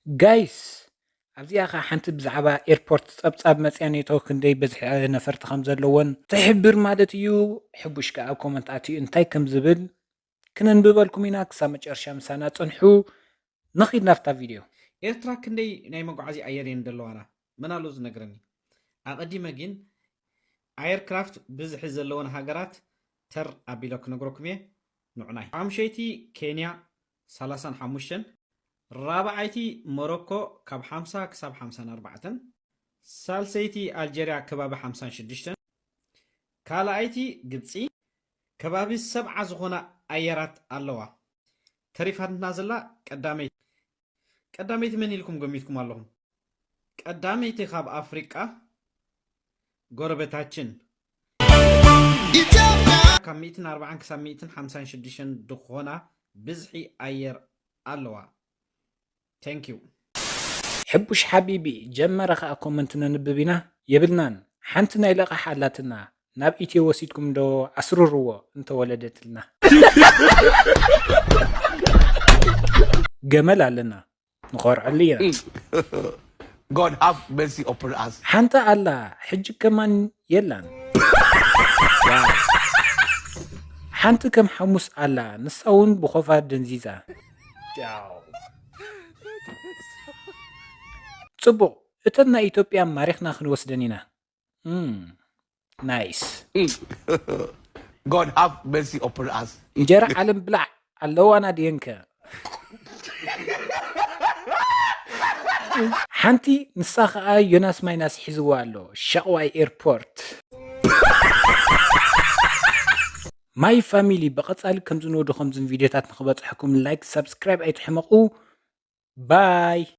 ጋይስ ኣብዚኣ ኸ ሓንቲ ብዛዕባ ኤርፖርት ጸብጻብ መጽያ ኔቶ ክንደይ በዝሒ ነፈርቲ ከም ዘለዎን ትሕብር ማለት እዩ። ሕቡሽ ከኣ ኣብ ኮመንት ኣትዩ እንታይ ከም ዝብል ክነንብበልኩም ኢና። ክሳብ መጨረሻ ምሳና ጽንሑ። ንኺድ ናብታ ቪድዮ። ኤርትራ ክንደይ ናይ መጓዓዚ ኣየር እየን ዘለዋና? መን ኣሎ ዝነግረኒ? ኣቐዲመ ግን ኣየርክራፍት ብዝሒ ዘለወን ሃገራት ተር ኣቢለ ክነግረኩም እየ። ንዑናይ ሓሙሸይቲ ኬንያ ሰላሳን ሓሙሽተን፣ ራብዓይቲ ሞሮኮ ካብ ሓምሳ ክሳብ ሓምሳን ኣርባዕተን፣ ሳልሰይቲ ኣልጀርያ ከባቢ ሓምሳን ሽዱሽተን፣ ካልኣይቲ ግብፂ ከባቢ ሰብዓ ዝኾና ኣየራት ኣለዋ። ተሪፋትና ዘላ ቀዳመይቲ። ቀዳመይቲ መን ኢልኩም ገሚትኩም ኣለኹም? ቀዳመይቲ ካብ ኣፍሪቃ ጎረቤታችን ኢትዮጵያ ካብ ሚእትን ኣርባዓን ክሳብ ሚእትን ሓምሳን ሽዱሽተን ዝኾና ብዝሒ ኣየር ኣለዋ። Thank you። ሕቡሽ ሓቢቢ ጀመረ ከኣ ኮመንት ነንብብ ኢና የብልናን። ሓንቲ ናይ ለቓሕ ኣላትና ናብ ኢትዮ ወሲድኩም ዶ ኣስርርዎ እንተወለደትልና። ገመል ኣለና ንኾርዐሉ ኢና። God have mercy upon us. ሓንቲ ኣላ ሕጂ ከማን የላን። ሓንቲ ከም ሓሙስ ኣላ ንሳ እውን ብኾፋ ደንዚዛ። ጽቡቕ እተን ናይ ኢትዮጵያ ማሪኽና ክንወስደን ኢና። ናይስ። God have mercy upon us. እንጀራ ዓለም ብላዕ ኣለዋና ድየንከ? ሓንቲ ንሳ ኸዓ ዮናስ ማይናስ ሒዝዋ ኣሎ ሸቕዋይ ኤርፖርት። ማይ ፋሚሊ ብቐፃሊ ከምዚ ንወዱ ከምዝን ቪድዮታት ንክበፅሐኩም ላይክ ሳብስክራይብ ኣይትሕመቑ። ባይ።